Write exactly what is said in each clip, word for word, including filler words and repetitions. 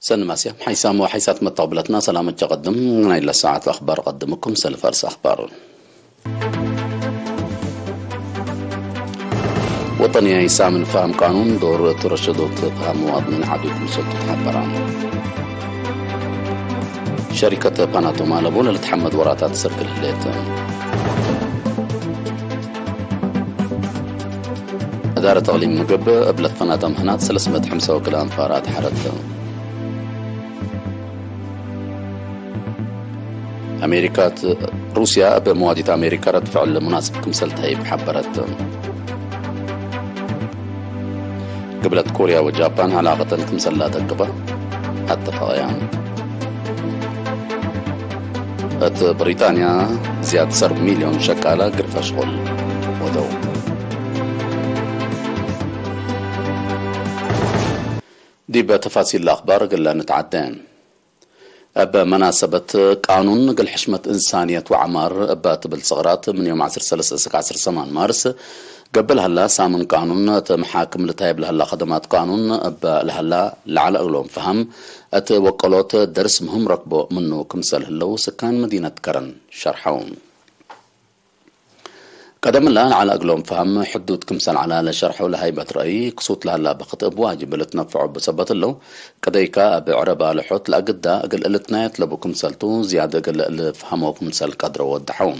ሰኒ ማስያ፣ ሓይሳም ወሓይሳት መተቅብለትና ሰላም እቸ ቀድም። ናይለ ሰዓት አኽባር ቀድምኩም ሰልፍ አርስ አኽባር። ወጠንያይ ሳምን ፈሀም ቃኑን ዶር እቱ ረሸዶት ፈሀም መዋጥኒን ዐቢ ክምሰልቱ ተሐበራ። ሸሪከት ፓናቶማ ለቡ ለልትሐመድ ወራታት ሰርግል ህሌት። እዳረት እቅሊም ምግብ እብ ለትፈናተ ምህናት ሰለስ ምእት ሐምሳ ወክልኤ አንፋር አድሐረት። አሜሪካት፣ ሩስያ እብ መዋዲት አሜሪካ ረድ ፍዕል ሙናስብ ክምሰል ተህይብ ሐበረት። ግብለት ኮርያ ወጃፓን ዐላቀተን ክምሰል ለአተቅበ አተፈቀያ። እት ብሪጣንያ ዝያድ ሰርብ ሚልዮን ሸቃላ ግርፈ ሽቁል ወደው። ዲብ ተፋሲል ለአኽባር እግል ንትዓዴ። እብ መናሰበት ቃኑን እግል ሕሽመት እንሳንየት ወዐማር እበ ትብል ሰቅራት ምን ዮም ዐስር ሰለስ እስክ ዐስር ሰማን ማርስ ገብእ ለሀላ ሳምን ቃኑን እት መሓክም ልታይብ ለሀላ ከደማት ቃኑን እበ ለሀላ ለዐለ እግሎም ፈሀም እት ወቀሎት ደርስ ምህም ረክቦ ምኑ ክምሰል ህለው ስካን መዲነት ከረን ሸርሐው። ቀደምላ ለዐለ እግሎም ፈሀም ሕዱድ ክምሰል ዐላ ለሸርሐው ለሀይበት ረአይ ክሱት ለሀላ በክት እብ ዋጅብ ልትነፈዖ እቡ ሰበት እለው፣ ቅደይካ እብ ዕረባ ለሖት ለአግዳ እግል እልትናየት ለቡ ክምሰልቱ ዝያድ እግል ልፍሀሞ ክምሰል ቀድረው ወደሐው።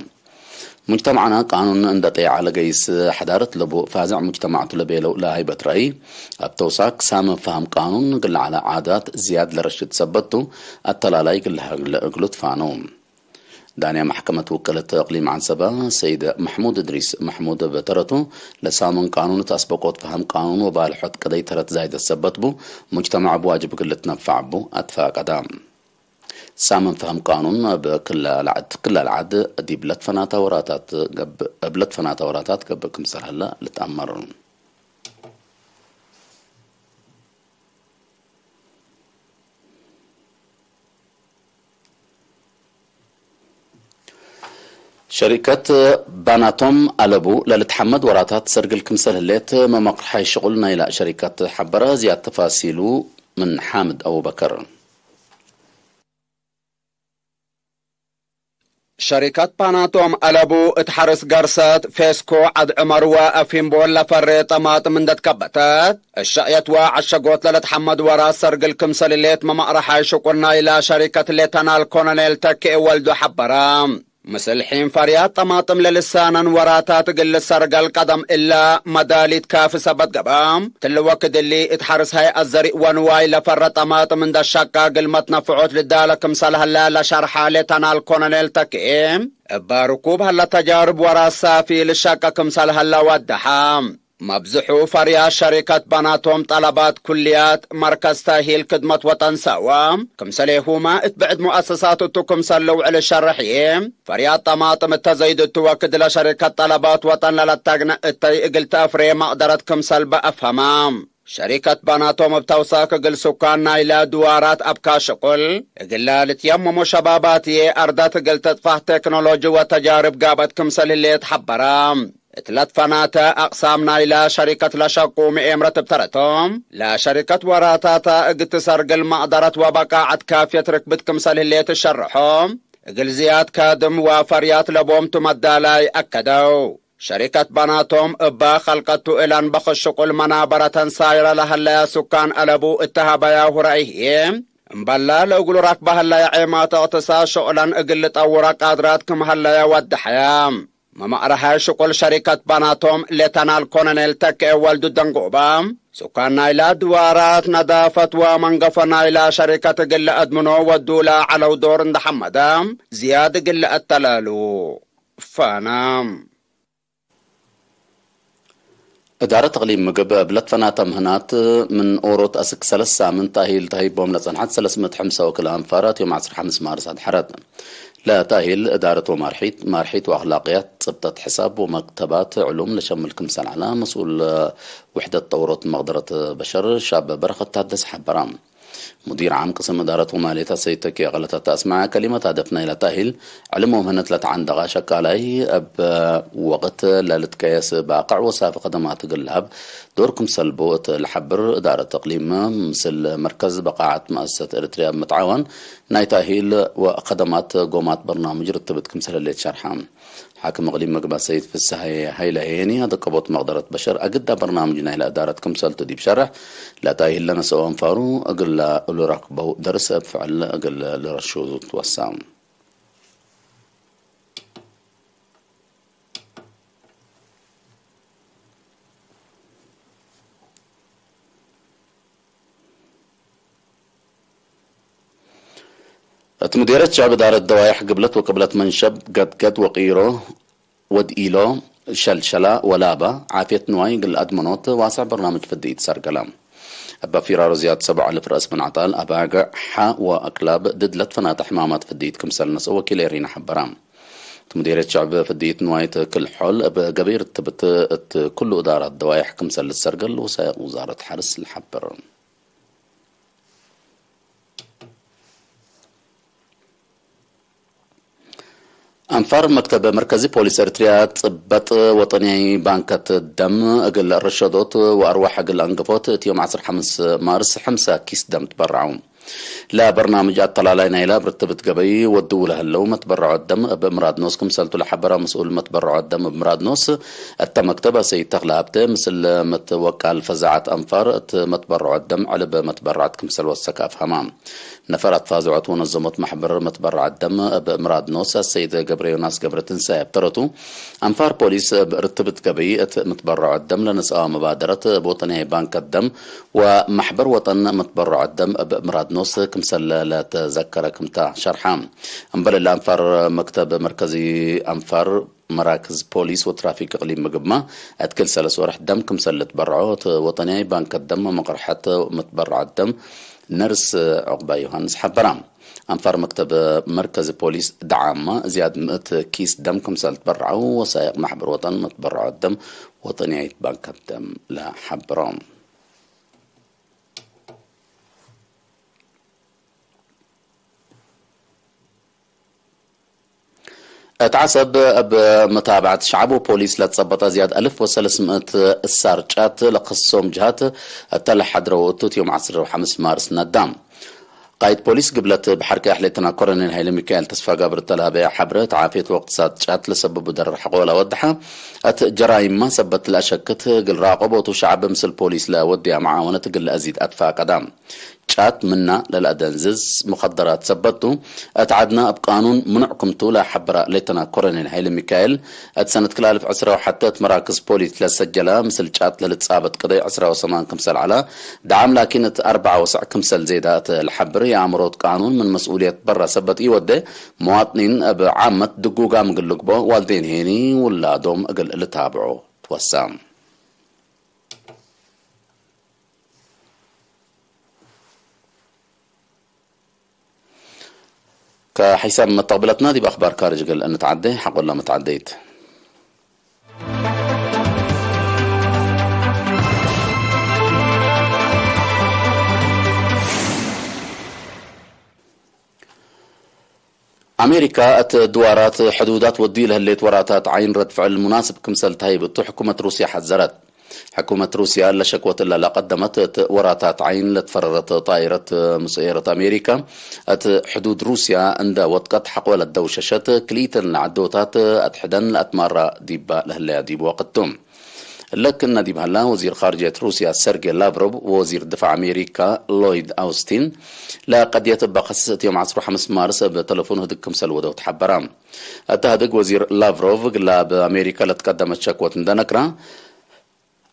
ሙጅተማዕና ቃኑን እንደ ጠይዐ ለገይስ ሐዳረት ለቡ ፋዝዕ ሙጅተማዕቱ ለቤለው ለሀይበት ረአይ፣ እብ ተውሳክ ሳምን ፈሀም ቃኑን እግል ለዐለ ዓዳት ዝያድ ለረሽድ ሰበትቱ፣ አተላላይ እግል ለሀግለ እግሉ ትፋነው። ዳንያ መሕከመት ውቅለት እቅሊም ዐንሰበ ሰይድ መሕሙድ እድሪስ መሕሙድ እብ ተረቱ፣ ለሳምን ቃኑን እት አስበቆት ፈሀም ቃኑን ወባልሖት ቅደይ ተረት ዛይደት ሰበት ቡ፣ ሙጅተማዕ እብ ዋጅብ እግል ልትነፈዕ እቡ አትፋቀደ። ሳምን ፈሀም ቃኑን እብ ክለ ለዐድ፣ ክለ ለዐድ ዲብ ለትፈናተ ወራታት ገብእ፣ እብ ለትፈናተ ወራታት ገብእ ክምሰል ሀለ ልትአመር። ሸሪከት ባናቶም አለቡ ለልትሐመድ ወራታት ሰርግል ክምሰል ህሌት መመቅርሓይ ሽቁል ናይላ ሸሪከት ሐበረ። ዝያድ ተፋሲሉ ምን ሓምድ አቡበከር። ሸሪከት ፓናቶም አለቡ እት ሐርስ ገርሰት፣ ፌስኮ፣ ዐድ ዕመር ወአፊምቦል ለፈሬ ጠማጥም እንደ ትከበተት፣ እሸቅየት ወዐሸጎት ለለትሐመድ ወራት ሰርግል ክምሰል ህሌት መመቅረሓይ ሽቁል ናይላ ሸሪከት ሌተናል ኮሎኔል ተኪኤ ወልዱ ሐበረ። ምስል ሒን ፈርያት ጠማጥም ለልሳነን ወራታት እግል ልሰርገል ቀደም እለ መዳሊት ካፊ ሰበት ገብአ። ትሊ ወክድ እሊ እት ሐርስ ሀይአት ዘሪእ ወንዋይ ለፈረ ጠማጥም እንደ ሸቀ እግል መትነፍዖት ልዳለ ክምሰል ሀለ ለሸርሐ ሌተናል ኮሎኔል ተኪኤ፣ እበ ርኩብ ሀለ ተጃርብ ወራት ሳፊ ልሸቀ ክምሰል ሀለ ወደሐ። መብዝሑ ፈርያት ሸሪከት ባናቶም ጠለባት ኩልያት መርከዝ ተእሂል ክድመት ወጠን ሰዋ፣ ክምሰሌሁመ እት ብዕድ ሙአሰሳት እቱ ክምሰል ልውዕል ሸርሕ ህዬ፣ ፈርያት ጠማጥም እተ ዘይድ እቱ ወክድ ለሸሪከት ጠለባት ወጠን ለለተግነ እተይ እግል ተአፍሬ መቅደረት ክምሰል በአፍሀማ። ሸሪከት ባናቶም እብ ተውሳክ እግል ሱካን ናይለ ድዋራት አብካ ሽቁል እግለ ልትየመሙ ሸባባት ህዬ አርደት እግል ትጥፋህ ቴክኖሎጂ ወተጃርብ ጋብአት ክምሰል ህሌት ሐበራ። እት ለትፈናተ አቅሳም ናይለ ሸሪከት ለሸቁ ምኤምረት እብ ተረቶም፣ ለሸሪከት ወራታተ እግል ትሰርግል መቅደረት ወበቃዐት ካፍየት ርክብት ክምሰል ህሌት ሸርሖ። እግል ዝያድ ካድም ወፈርያት ለቦም ቱ መዳላይ አከደው። ሸሪከት ባናቶም እበ ከልቀቱ እለን በክት ሽቁል መናበረተን ሳይረ ለሀለያ ሱካን አለቡ እተ ሀበያሁ ረአይ ህዬ፣ እምበለ ለእግሉ ረክበ ሀለያ ዔማት እቅትሳድ ሽቁለን እግል ልጠውረ ቃድራት ክም ሀለያ ወደሐያ። መመቅረሐ ሽቁል ሸሪከት ባናቶም ሌተናል ኮሎኔል ተኬ ወልዱ ደንጎባ፣ ሱካን ናይላ ድዋራት፣ ነዳፈት ወመንገፎ ናይላ ሸሪከት እግል ለአድምኖ ወዱ ለዐለው ዶር እንደ ሐመደ፣ ዝያድ እግል ለአተላሉ ፈና። እዳረት እቅሊም ምግብ እብ ለትፈናተ ምህናት ምን ኦሮት አስክ ሰለስ ሳምንት ተእሂል ተህይቦም ለጸንሐት ሰለስ ምእት ሐምሳ ወክልኤ አንፋራት ዮም ዐስር ሐምስ ማርስ አድሐረት። ለተእሂል እዳረት ወማርሒት፣ ማርሒት ወአክላቅያት፣ ጽብጠት ሕሳብ ወመክተባት ዕሉም ለሸምል ክምሰል ዐለ መስኡል ውሕደት ጠውሮት መቅደረት በሸር ሻብ በረኸት ታደሰ ሐበራ። ሙዲር ዓም ቅስም እዳረት ወማልየት አሰይድ ተኪ አቅለተት አስመዐ ከሊመት፣ ሀደፍ ናይለ ተእሂል ዕልም ወምህነት ለተዓንደቀ ሸቃላይ እብ ወቅት ለልትቀየስ ባቅዕ ወሳፊ ከደማት እግል ለሀብ ዶር ክምሰል ቡ እት ለሐብር፣ እዳረት እቅሊም ምስል መርከዝ በቃዓት መአሰሰት ኤረትርያ እብ መትዓዋን ናይ ተእሂል ወከደማት ጎማት በርናምጅ ርትብት ክምሰል ህሌት ሸርሐ። ሓክም እቅሊም ምግብ አሰይድ ፍስሐ ሀይለ ሄኒ፣ አደቀቦት መቅደረት በሸር አግዳ በርናምጅ ናይለ እዳረት ክምሰልቱ ዲብ ሸርሕ፣ ለተእሂል ለነሰኦ አንፋሩ እግል ለልረክበው ደርስ እብ ፍዕል እግል ልረሹ ትወሳ። እት ሙዴርየት ሸዕብ እዳረት ደዋይሕ ግብለት ወቅብለት መንሸብ፣ ገድገድ ወቂሮ፣ ወድኢሎ፣ ሸልሸላ ወላባ፣ ዓፍየት ንዋይ እግል አድመኖት ዋስዕ በርናምጅ ፍድኢት ሰርገለ። እበ ፊራሮ ዝያድ ሰብዕ አልፍ ረአስ ምን አዕጣል፣ አባግዕ፣ ሐ ወአክላብ ድድ ለትፈናተ ሕማማት ፍድኢት ክምሰል ነስኦ ወኪል ኤሪና ሐበረ። እት ሙዴርየት ሸዕብ ፍድኢት ንዋይት ክል ሖል እብ ገበይ ርትብት እት ኩሉ እዳራት ደዋይሕ ክምሰል ልትሰርገል ወሳይቅ ውዛረት ሐርስ ለሐብር። አንፋር መክተብ መርከዚ ፖሊስ ኤርትርያ ጽበጥ ወጠንያይ ባንከት ደም እግል ረሸዶት ወአርዋሕ እግል አንገፎት እት ዮም ዐስር ሐምስ ማርስ ሐምሰ ኪስ ደም ትበረዐው። ለበርናምጅ አተላላይ ናይለ እብ ርትብት ገበይ ወድው ለህለው መትበረዖት ደም እብ ምራድ ኖስ ክምሰልቱ ለሐበረ መስኡል መትበረዖት ደም እብ ምራድ ኖስ፣ እተ መክተብ አሰይድ ተክለ ሀብተ ምስል መትወቃል ፈዛዐት አንፋር እት መትበረዖት ደም ዕልብ መትበረዐት ክምሰል ወሰከ አፍሀማ። ነፈር አትፋዝዖት ወነዘሞት ማሕበር መትበረዐት ደም እብ ምራድ ኖስ አሰይድ ገብረ ዮናስ ገብረ ትንሳኤ እብ ተረቱ፣ አንፋር ፖሊስ እብ ርትብት ገበይ እት መትበረዖት ደም ለነስአወ መባደረት እብ ወጠንያይ ባንከት ደም ወማሕበር ወጠን መትበረዖት ደም እብ ምራድ ኖስ ክምሰል ለተዘከረ ክምታ ሸርሐ። እምበል እለ አንፋር መክተብ መርከዚ አንፋር መራክዝ ፖሊስ ወትራፊክ እቅሊም ምግብማ፣ እት ክል ሰለስ ወርሕ ደም ክምሰል ልትበርዖ እት ወጠንያይ ባንከት ደም ወመቅርሐት መትበርዐት ደም ነርስ ዑቅባይ ዮሃንስ ሐበራ። አንፋር መክተብ መርከዝ ፖሊስ ደዓማ ዝያድ ምእት ኪስ ደም ክምሰል ትበርዐው ወሳይቅ ማሕበር ወጠን መትበርዐት ደም ወጠንያይት ባንከት ደም ለሐብሮ። እት ዐሰብ እብ መታብዐት ሸዐብ ወፖሊስ ለትጸበጠ ዝያድ አልፍ ወሰለስ ምእት እሳር ጫት ለክሶም ጀሃት እተ ለሐድረው እቱ ዮም ዐስር ወሐምስ ማርስ ነዳ። ቃይድ ፖሊስ ግብለት በሐር ቀያሕ ሌተና ኮሎኔል ሀይለ ሚካኤል ተስፋጋብር እተ ለሀበየ ሐብረ፣ እት ዓፍየት ወእቅትሳድ ጫት ለሰብቡ ደረር ሐቆ ለወድሐ፣ እት ጀራይምመ ሰበት ለአሸክት እግል ራቀቦቱ ሸዐብ ምስል ፖሊስ ለወድያ መዓወነት እግል ለአዚድ አትፋቀዳ። ጫት ምና ለለአደንዝዝ ሙከደራት ሰበት ቱ፣ እት ዐድና እብ ቃኑን ምኑዕ ክምቱ ለሐበረ ሌተና ኮሎኔል ሀይለ ሚካኤል፣ እት ሰነት ክልኤ አልፍ ዕስራ ወሐተ እት መራክዝ ፖሊስ ለሰጀለ ምስል ጫት ለልትጻበጥ ቅደይ ዕስራ ወሰማን ክምሰል ዐለ፣ ደዓም ላኪን እት አርበዓ ወሰዕ ክምሰል ዜዳ እት ለሐብር፣ የአምሮት ቃኑን ምን መስኡልየት በረ ሰበት ኢወዴ፣ መዋጥኒን እብ ዓመት ድጉጋም እግል ልግቦ፣ ዋልዴን ሄኒ ውላዶም እግል ልታብዖ ትወሳ። ከሐይሳም መተቅብለትና ዲብ አክባር ካርጅ እግል እንትዓዴ፣ ሐቆላ መትዓደይት። አሜሪካ እት ድዋራት ሕዱዳት ወዲ ለህሌት ወራታት ዓይን ረድ ፍዕል ሙናስብ ክምሰል ተሀይብ እቱ ሕኩመት ሩስያ ሐዘረት። ሕኩመት ሩስያ ለሸክወት እለ ለቀደመት፣ እት ወራታት ዓይን ለትፈረረት ጣይረት ሙሰየረት አሜሪካ፣ እት ሕዱድ ሩስያ እንደ ወጥቀት ሐቆ ለደውሸሸት፣ ክልኢተን ለዐዶታት አትሕደን ለአትማራ ዲባ ለህለያ ዲብ ወቅት ቱ። እለ ክእነ ዲብ ሀላ፣ ወዚር ካርጅየት ሩስያ ሰርጌ ላቭሮቭ ወወዚር ድፋዕ አሜሪካ ሎይድ አውስቲን ለቀድየት እበ ከስስ እት ዮም ዐስር ወሐምስ ማርስ እብ ተለፎን ህድግ ክምሰል ወደው ተሐበራ። እተ ህድግ ወዚር ላቭሮቭ እግላ እብ አሜሪካ ለትቀደመት ሸክወት እንደ ነክራ፣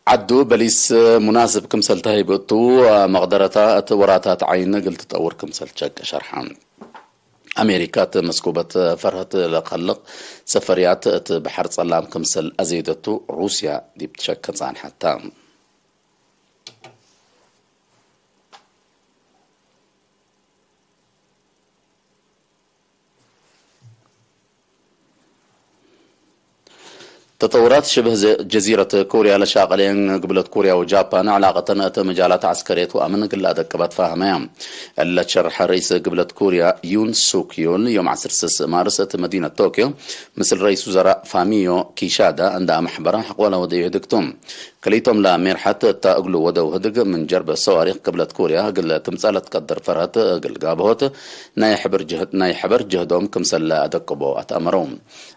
ዐዱ በሊስ ሙናስብ ክምሰል ተህይብ እቱ መቅደረታ እት ወራታት ዓይን እግል ትጠውር ክምሰል ሸክ ሸርሐ። አሜሪካ እት መስኩበት ፈርሀት ለከልቅ ሰፈርያት እት በሐር ጸላም ክምሰል አዜደቱ ሩስያ ዲብ ትሸክ ጸንሐታ። ተጠውራት ሽብህ ጀዚረት ኮርያ ለሻቀለየን ግብለት ኮርያ ወጃፓን፣ ዕላቀተን እት መጃላት ዐስከርየት ወአምን እግል ለአደቅበት ፋህመያ። እለ ሸርሐ፣ ረኢስ ግብለት ኮርያ ዩን ሱክ ዮል ዮም ዐስር ስስ ማርስ እት መዲነት ቶክዮ ምስል ረኢስ ውዘራእ ፋሚዮ ኪሻዳ እንደ አመሕበረ፣ ሐቆለ ወደዩ ህድግ ቱ። ክልኢቶም ለሜርሐት እተ እግሉ ወደው ህድግ ምን ጀርበ ሰዋሪክ ግብለት ኮርያ እግል ትምጸእ ለትቀድር ፈርሀት እግል ጋብሆት ናይ ሕበር ጅህ-፣ ናይ ሕበር ጀህዶም ክምሰል ለአደቅቦ አትአመረው።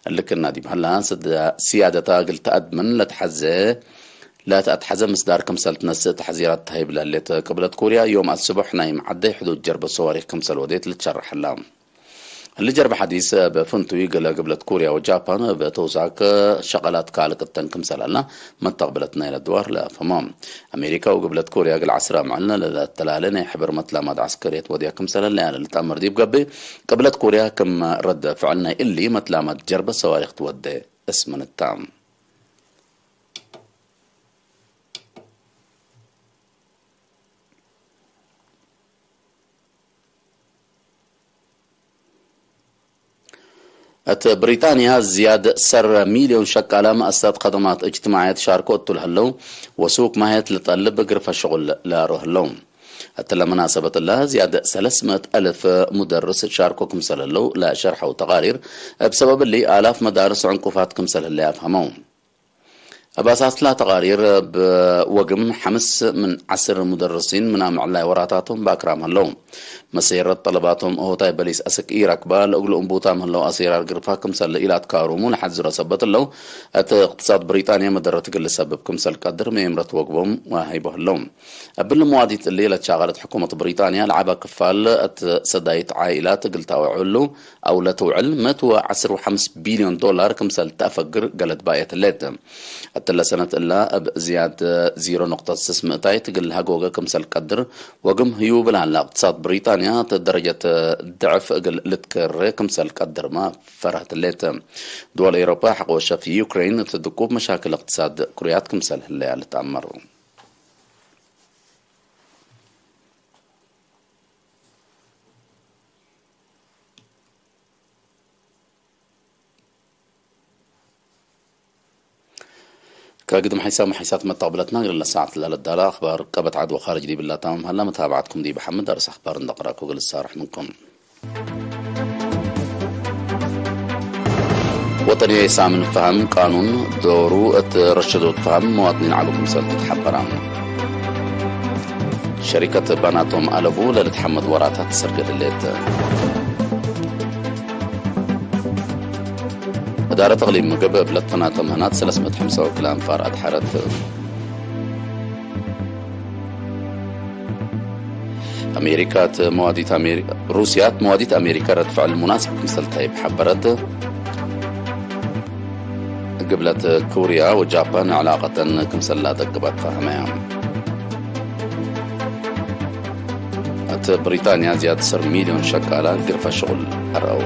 እሊ ክና ዲብ ሀላ፣ ስድ-፣ ስያደታ እግል ተአድምን ለተሐዜ፣ ለተአትሐዜ ምስዳር ክምሰል ትነስእ ተሕዚራት ተሀይብ ለህሌት ቅብለት ኮርያ፣ ዮም አስቡሕ ናይ መዓደይ ሕዱድ ጀርበ ሰዋሪክ ክምሰል ወዴት ልትሸረሕ ህላ። እሊ ጀርበ ሐዲስ እብ ፍንቱይ፣ ገለ ግብለት ኮርያ ወጃፓን እብ ተውሳክ ሸቀላት ካልቅ እተን ክምሰል ሀላ መተቅብለት ናይለ ድዋር ለአፍህሞ። አሜሪካ ወግብለት ኮርያ እግል ዐስር አምዕል ለለተላሌ ናይ ሕበር መትላማት ዐስከርየት ወድያ ክምሰል ህለያ ለልትአመር ዲብ ገብእ፣ ቅብለት ኮርያ ክም ረድ ፍዕል ናይ እሊ መትላማት ጀርበ ሰዋሪክ ትወዴ እስምን እታ። እት ብሪጣንያ ዝያድ ሰር ሚልዮን ሸቃላ መአሰሳት ከደማት እጅትማዕየት ሻርኮ እቱ ለህለው ወሱቅ ማህየት ልጠልብ ግርፈ ሽቁል ለአርኦ ህለው። እትለ መናሰበት እለ ዝያድ ሰለስ ምእት አልፍ ሙደርስ ሻርኮ ክምሰል ህለው ለሸርሐው ተቃሪር፣ እብ ሰበብ እሊ አላፍ መዳርስ ዕንቁፋት ክምሰል ህለ አፍሀመው። እብ አሳስላ ተቃሪር፣ እብ ወግም ሐምስ ምን ዐስር ሙደርሲን ምናም ዕላይ ወራታቶም በአክራም ህለው። መሰይረት ጠለባቶም ሆታይ በሊስ አስክ ኢረክባ፣ ለእግሉ እንቡታም ህለው አሲራር ግርፋ ክምሰል ኢላትካሩሙ ለሐዝረ ሰበት ህለው። እት እቅትሳድ ብሪጣንያ መደረት እግል ልሰብብ ክምሰል ቀድር መኤምረት ወግቦም ወሀይቦ ህለው። እብሊ መዋዲት እሊ ለትሻቀለት ሕኩመት ብሪጣንያ ለዐበ ክፋል እት ሰዳይት ዓኢላት እግል ተአውዕሉ አው ለትውዕል ምእት ወዐስር ወሐምስ ቢልዮን ዶላር ክምሰል ተአፈግር ገለት ባየት ህሌት። እትለ ሰነት እላ እብ ዝያድ ዜሮ ነቅጠት ስስ ምእታይት እግል ሀጎገ ክምሰል ቀድር ወግም ህዩ ብልሃላ እቅትሳድ ብሪጣንያ እት ደረጀት ድዕፍ እግል ልትከሬ ክምሰል ቀድርመ ፈርሀት ህሌት። ድወል ኤውሮፓ ሐቆ ሸፍ ዩክሬን እት ድቁብ መሻክል እቅትሳድ ኩርያት ክምሰል ህለያ ልትአመር። ከግድም ሐይሳም ወሐይሳት መተቅብለትና እግል ለሰዓት ለለዳላ አኽባር ቀበት ዐድ ወኻርጅ ዲብላ ታማም ሀላ። መታብዓትኩም ዲብ ሐምድ አርስ አኽባር እንደ ቅራኩ እግል እሳርሕ ምንኩም። ወጠንየ ሳምን ፈሀም ቃኑን ዶሩ እት ረሸዶት ፈሀም መዋጥኒን ዐሉ ክምሰል ትትሐበራ። ሸሪከት ባናቶም አለቡ ለልትሐመድ ወራታት ሰርገ ድሌት። እዳረት እቅሊም ምግብ እብ ለትፈናተ ምህናት ሰለስ ምእት ሐምሳ ወክልኤ አንፋር አድሐረት። አሜሪካት መዋዲት አሜሪ-፣ ሩስያት መዋዲት አሜሪካ ረድ ፍዕል ሙናስብ ክምሰል ተሀይብ ሐበረት። ግብለት ኩርያ ወጃፓን ዕላቀተን ክምሰል ላደቅበት ፈሀመ። እት ብሪጣንያ ዝያድ ሰር ሚልዮን ሸቃላ ግርፈ ሽቁል አርአው።